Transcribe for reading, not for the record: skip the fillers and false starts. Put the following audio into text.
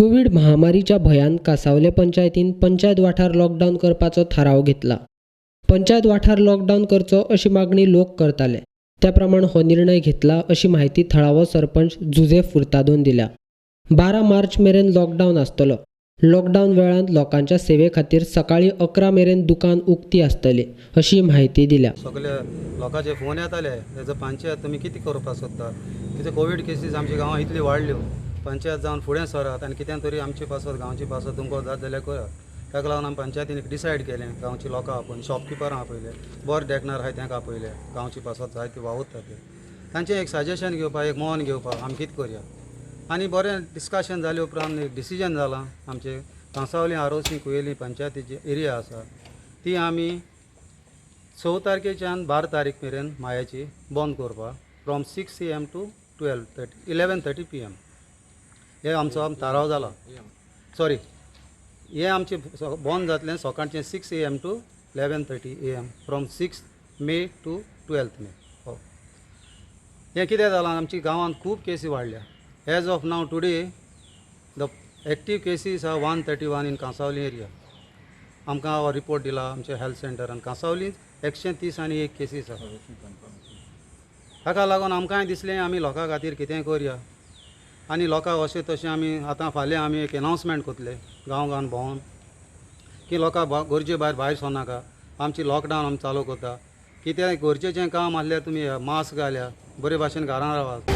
Covid महामारीच्या भंयान कांसावले पंचायतीन पंचायत वाठार लॉकडावन करपाचो थाराव घेतला. पंचायत वाठार लॉकडावन करचो अशी मागणी लोक करताले, त्या प्रमाण हो निर्णय घेतला अशी म्हायती थळावो सरपंच जुझे फुर्तादोन दिल्या. 12 मार्च मेरेन लॉकडावन आसतलो. लॉकडावन वेळांत लोकांच्या सेवे खातीर सकाळीं 11 मेरेन दुकान उक्ती आसतली अशी म्हायती दिल्या. सगळे लोकांचे फोन येताले, तेजो पंचायत तुमी कितें करपाक सोदता? कितें कोवीड केसीस आमच्या गांवांत इतली वाडल्यो, पंचायत जावन फुडें सरात आनी कितें तरी आमचे पासत, गांवचे पासत तुमकां जात जाल्यार करात. ताका लागून आमी पंचायतीन एक डिसायड केलें. गांवची लोकां आपोवन, शॉपकिपरां आपयले, बरें देखणार आहाय तांकां आपयले, गांवचे पासत जायते वावुरता ते, तांचें एक सजेशन घेवपाक, एक मन घेवपाक आमी कितें करया. आनी बरें डिस्कशन जाले उपरांत एक डिसिजन जालां. आमचे कांसावली, आरोसी, कुयेली पंचायतीची एरिया आसा ती आमी 6 तारखेच्यान 12 तारीख मेरेन मायाची बंद करपाक, from 6 a.m. to 12:30, 11:30 p.m. हे आमचो थाराव जाला. सॉरी, हे आमचें बंद जातलें सकाळचें 6 a.m. to 11:30 a.m. from 6 May to 12th May. हो, हें कितें जालां, आमच्या गांवांत खूब केसी वाडल्या. As of now, today the active cases are 131 in Cansaulim area. आमकां हो रिपोर्ट दिला आमच्या हेल्थ सेंटरान. कांसावली 131 केसीस आसा. ताका लागून आमकांय दिसलें आमी लोकां खातीर कितेंय करया आनी लोकांक अशें तशें आमी आतां फाल्यां आमी एक एनावन्समेंट करतले गांव गांवान भोंवन की लोकां गरजे भायर भायर सरनाका. आमची लॉकडावन आमी चालू करता. कितेंय गरजेचें काम आसल्यार तुमी मास्क घाल्या, बरे भाशेन घरान रावात.